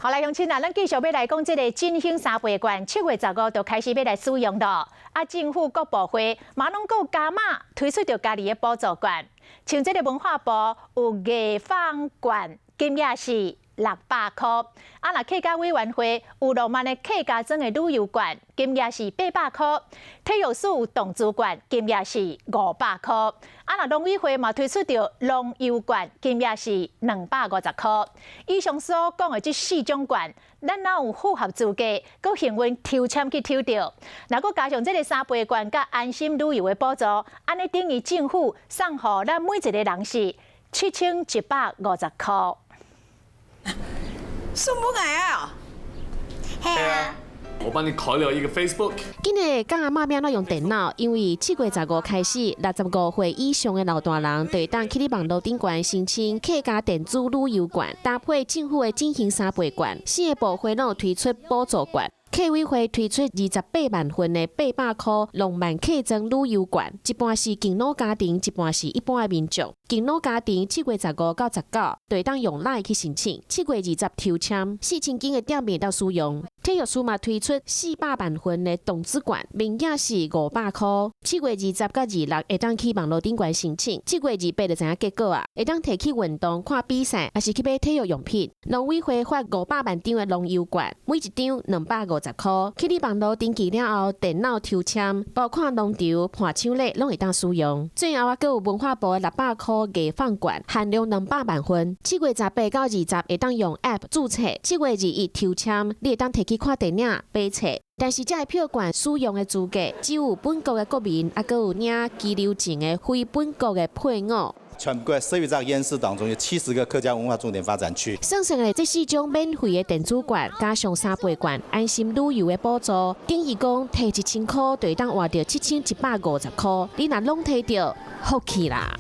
好來，鄉親啊，咱繼續欲來講這个振興三倍券，7月15就開始欲來使用囉。啊，政府各部會嘛攏閣加碼推出著家己的補助券，像這个文化部有藝坊券，金額是600箍。啊，若客家委員會有浪漫的客家莊的旅遊券，金額是800箍。體育署有動資券，金額是500箍。啊，若農委會嘛推出著農遊券，金額是250箍。以上所講的這四種券，咱若有符合資格，閣幸運抽籤去抽著。若閣加上這个三倍券佮安心旅遊的補助，按呢等於政府送予咱每一个人是7150箍。送不來啊？係啊。我幫你開了一個 Facebook。今日教阿嬤欲按怎用電腦，因為7月15開始，65歲以上的老大人，就會當去你網路頂懸申請客家電子旅遊券，搭配政府的振興三倍券，四个部會攏有推出補助券。客委會推出28萬份的800箍浪漫客莊旅遊券，一半是敬老家庭，一半是一般的民眾。敬老家庭7月15到19，就會當用 LINE 去申請，7月20抽籤，4000間的店面當使用。體育署嘛推出400萬份的動資券，名額是500箍。7月20到26會當去網路頂懸申請，7月28就知影結果啊！會當提去運動、看比賽，抑是去買體育用品。農委會發500萬張的農遊券，每一張250箍。去你網路登記了後，電腦抽籤，包括農場、伴手禮，攏會當使用。最後啊，閣有文化部的600箍藝坊券，限量200萬份。7月18到20會當用 App 註冊，7月21抽籤，你會當提去看電影、買冊。但是這个票券使用的資格，只有本國的國民，抑閣有領居留證的非本國的配偶。全國11個縣市當中有70個客家文化重點發展區。算算的這四種免費的電子券，加上三倍券、安心旅遊的補助，等於講提1000箍就會當換著7150箍。你若攏提著，福氣啦！